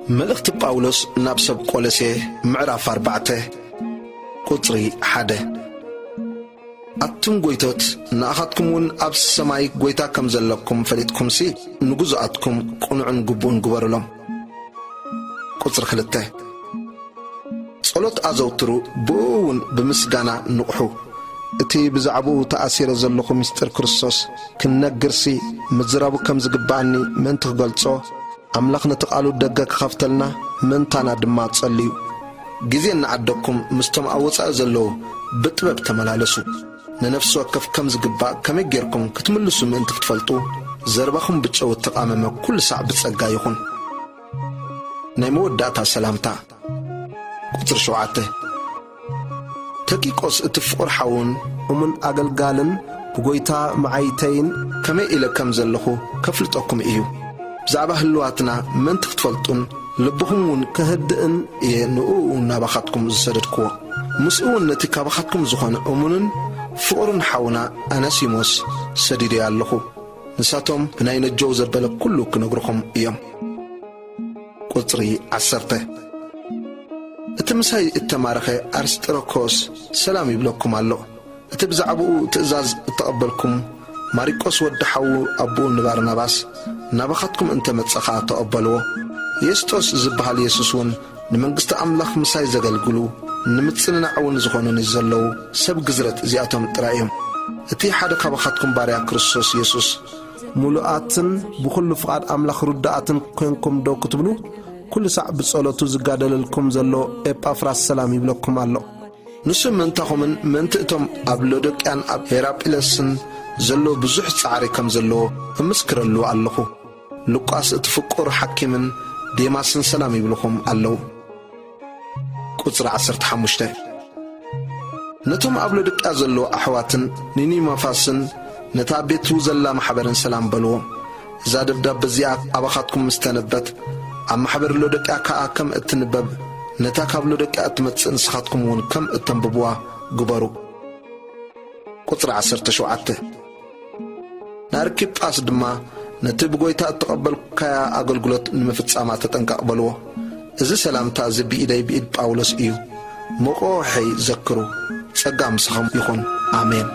መልእኽቲ ጳውሎስ ናብ ሰብ ቆሎሴ ምዕራፍ ኣርባዕተ ቁጽሪ ሓደ። ኣቱም ጎይቶት፣ ንኣኻትኩም እውን ኣብ ሰማይ ጎይታ ከም ዘለኩም ፈሊጥኩምሲ፣ ንግዙኣትኩም ቅኑዕን ግቡእን ግበሩሎም። ቁጽሪ ክልተ። ጸሎት ኣዘውትሩ፣ ብእኡ እውን ብምስጋና ንቕሑ። እቲ ብዛዕባኡ ተኣሲረ ዘለኹ ምስጢር ክርስቶስ ክንነግርሲ፣ ምዝራቡ ከም ዝግብኣኒ ምእንቲ ክገልጾ፣ ኣምላኽ ነቲ ቃሉ ደገ ክኸፍተልና ምእንታና ድማ ጸልዩ። ግዜ እናዓደግኩም ምስቶም ኣብ ወጻኢ ዘለዉ ብጥበብ ተመላለሱ። ንነፍሲ ወከፍ ከም ዝግባእ ከመይ ጌርኩም ክትምልሱ ምእንቲ ክትፈልጡ፣ ዘረባኹም ብጨው እተቓመመ ኩሉ ሳዕ ብጸጋ ይኹን። ናይ መወዳእታ ሰላምታ። ቁጽሪ ሸውዓተ። ተኪቆስ እቲ ፍቑር ሓውን እሙን ኣገልጋልን ብጎይታ መዓይተይን ከመይ ኢለ ከም ዘለኹ ከፍልጠኩም እዩ። ብዛዕባ ህልዋትና ምእንቲ ክትፈልጡን ልብኹም እውን ከህድእን እየ ንእኡ ናባኻትኩም ዝሰደድክዎ። ምስኡ እውን ነቲ ካባኻትኩም ዝኾነ እሙንን ፍቑርን ሓውና ኣነሲሞስ ሰዲደዮ ኣለኹ። ንሳቶም ብናይ ነጀው ዘበለ ኩሉ ክነግርኹም እዮም። ቁጽሪ ዓሰርተ። እቲ ምሳይ እተማረኸ ኣርስጥሮኮስ ሰላም ይብለኩም ኣሎ። እቲ ብዛዕባኡ ትእዛዝ እተቐበልኩም ማሪቆስ ወዲ ሓዉ ኣቦኡ ንባርናባስ ናባኻትኩም እንተ መጸ ኸኣ ተቐበልዎ። የስጦስ ዝበሃል የሱስ እውን ንመንግስቲ ኣምላኽ ምሳይ ዘገልግሉ ንምጽንናዕ እውን ዝኾኑኒ ዘለዉ ሰብ ግዝረት እዚኣቶም ጥራይ እዮም። እቲ ሓደ ካባኻትኩም ባርያ ክርስቶስ የሱስ ምሉኣትን ብኹሉ ፍቓድ ኣምላኽ ርዱኣትን ኮንኩም ዶ ክትብሉ፣ ኩሉ ሳዕ ብጸሎቱ ዝጋደለልኩም ዘሎ ኤጳፍራስ ሰላም ይብለኩም ኣሎ። ንሱ ምእንታኹምን ምእንቲ እቶም ኣብ ሎዶቅያን ኣብ ሄራጲለስን ዘሎ ብዙሕ ጻዕሪ ከም ዘለዎ እምስክረሉ ኣለኹ። ሉቃስ እቲ ፍቁር ሓኪምን ዴማስን ሰላም ይብልኹም ኣለዉ። ቁጽሪ ዓሰርተ ሓሙሽተ። ነቶም ኣብ ሎዶቅያ ዘለዉ ኣሕዋትን ኒኒማፋስን ነታ ኣብ ቤቱ ዘላ ማሕበርን ሰላም በልዎም። እዛ ደብዳበ እዚኣ ኣባኻትኩም ምስ ተነበት፣ ኣብ ማሕበር ሎዶቅያ ከኣ ከም እትንበብ፣ ነታ ካብ ሎዶቅያ እትመጽእ ንስኻትኩም እውን ከም እተንብብዋ ግበሩ። ቁጽሪ ዓሰርተ ሸውዓተ። ንኣርኪጳስ ድማ፣ ነቲ ብጎይታ እተቐበልካያ ኣገልግሎት ንምፍጻማ ተጠንቀቕ በልዎ። እዚ ሰላምታ እዚ ብኢደይ ብኢድ ጳውሎስ እዩ። መቆወሐይ ዘክሩ። ጸጋ ምሳኹም ይኹን። ኣሜን።